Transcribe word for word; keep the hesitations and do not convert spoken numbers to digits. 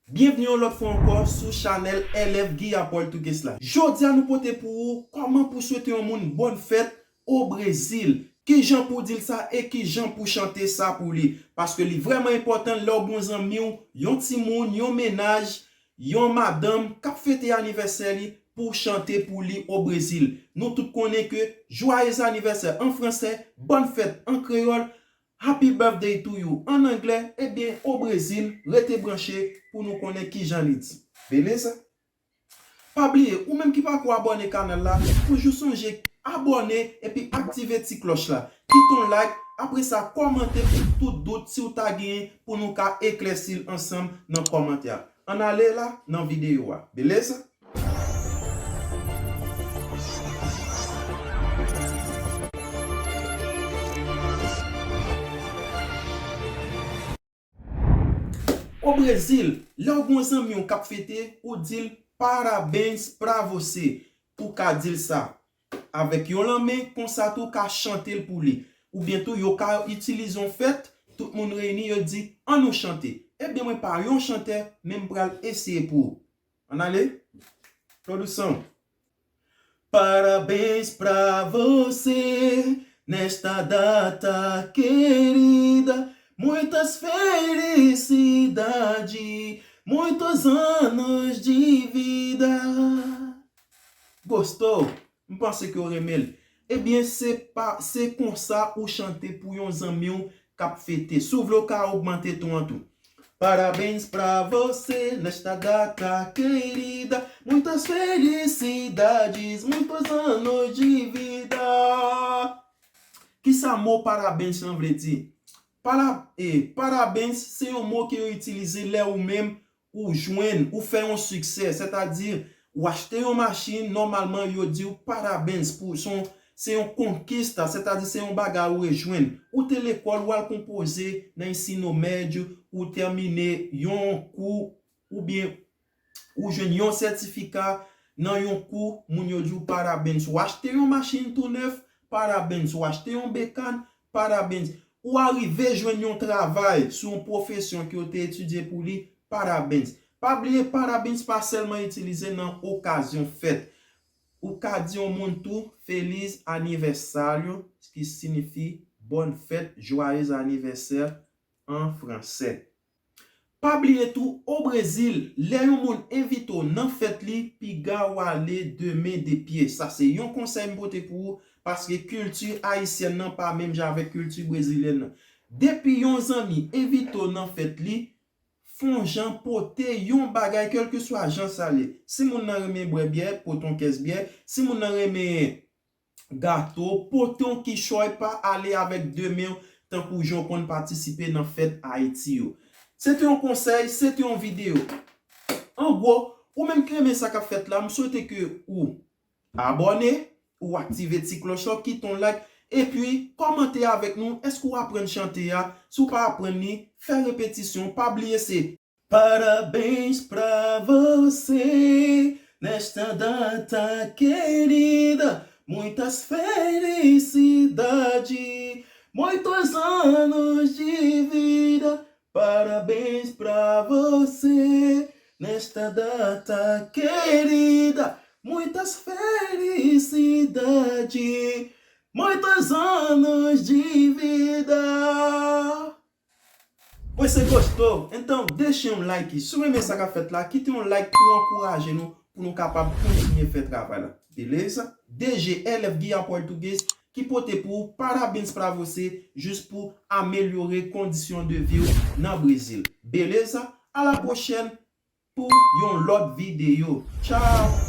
Byenvni yon lòt fwa ankò sou chanèl L F Guia Português la. Jodi a nou pote pou ou kòman pou swete yon moun bòn fèt o Brezil. Kijan pou w di l sa e kijan pou w chante sa pou li. Paske li vrèman enpòtan lè w gen yon zanmi w, yon timoun, yon mennaj, yon madanm k ap fete anivèsè li pou w chante pou li o Brezil. Nou tout konnen ke joyeux anniversaire an fransè, bòn fèt an kreyòl, Happy birthday to you an anglè, ebyen, o Brezil, rete branche pou nou konnen kijan li di. Beleza? Pa bliye, ou menm ki pako abòne kanal la, toujou sonje abòne epi aktive ti klòch la. Kite yon like, apre sa kòmante pou tout dout si w ta genyen pou nou ka eklèsi l ansanm nan kòmantè a. Ann ale la nan videyo a. Beleza? O Brezil, lè w gen yon zanmi w k ap fete, ou di l parabéns pra você. Ou ka di l sa avèk yon lanmen, konsa tou w ka chante l pou li. Oubyen tou, yo ka itilize yon fèt, tout moun reyini, yo di, ann nou chante. Ebyen, mwen pa yon chantè, men m pral eseye pou ou. Ann ale? Produção. Parabéns pra você nesta data querida. Muitas felicidades, muitos anos de vida. Gostou? M panse ke w renmen l. Ebyen, se pa, se konsa ou chante pou yon zanmi w k ap fete. Si w vle, w ka ogmante ton an tou. Parabéns pra você nesta data querida. Muitas felicidades, muitos anos de vida. Kisa mo parabéns lan vle di? Para, e, parabéns se yon mo ke yo itilize lè ou menm ou jwenn, ou fè yon siksè, sètadi ou achte yon machin, nòmalman yo di w parabéns pou se yon, se yon konkista, sètadi se yon bagay ou rejwenn. Ou te lekòl, ou al konpoze nan ensino médio, ou tèmine yon kou, oubyen ou jwenn yon sètifika nan yon kou, moun yo di w parabéns. Ou achte yon machin tou nèf, parabéns. Ou achte yon bekàn, parabéns. Ou arive jwenn yon travay sou yon pwofesyon ke w te etidye pou li, parabéns. Pa bliye, parabéns pa sèlman itilize nan okazyon fèt. Ou ka di yon moun tou, feliz aniversário, ki siyifi bòn fèt, joyeux anniversaire an fransè. Pa bliye tou, o Brezil, lè yon moun envite w nan fèt li, piga w ale de men de pye. Sa se yon konsèy m pote pou ou, paske kilti ayisyèn nan pa menm jan avèk kilti brezilyèn nan. Depi yon zanmi envite w nan fèt li, fè yon jan pote yon bagay, kèlkeswa jan sa ye. Si moun nan renmen bwè byè, pote yon kès byè. Si moun nan renmen gato, pote yon kichòy, pa ale avèk de men w tankou jan w konn patisipe nan fèt Ayiti yo. Se te yon konsèy, se te yon videyo. An gwo, ou menm ki renmen sa k ap fèt la, m swete ke ou abòne, ou aktive ti klòch la, ou kite yon like, epi kòmante avèk nou, èske w aprann chante a? Si w pa aprann li, fè repetisyon, pa bliye se Parabéns pra você nesta data querida, muitas felicidades, muitos anos de vida. Parabéns pra você nesta data querida, muitas felicidades, muitos anos de vida. Mwen se Ghosto, enton deje yon like. Si w renmen sa k ap fèt la, kite yon like pou ankouraje nou, pou nou kapab kontinye fè travay la. Beleza? D G L F Guia Português ki pote pou ou parabéns pra você, jis pou amelyore kondisyon de vi w nan Brezil. Beleza? A la pwochèn pou yon lòt videyo. Tchao!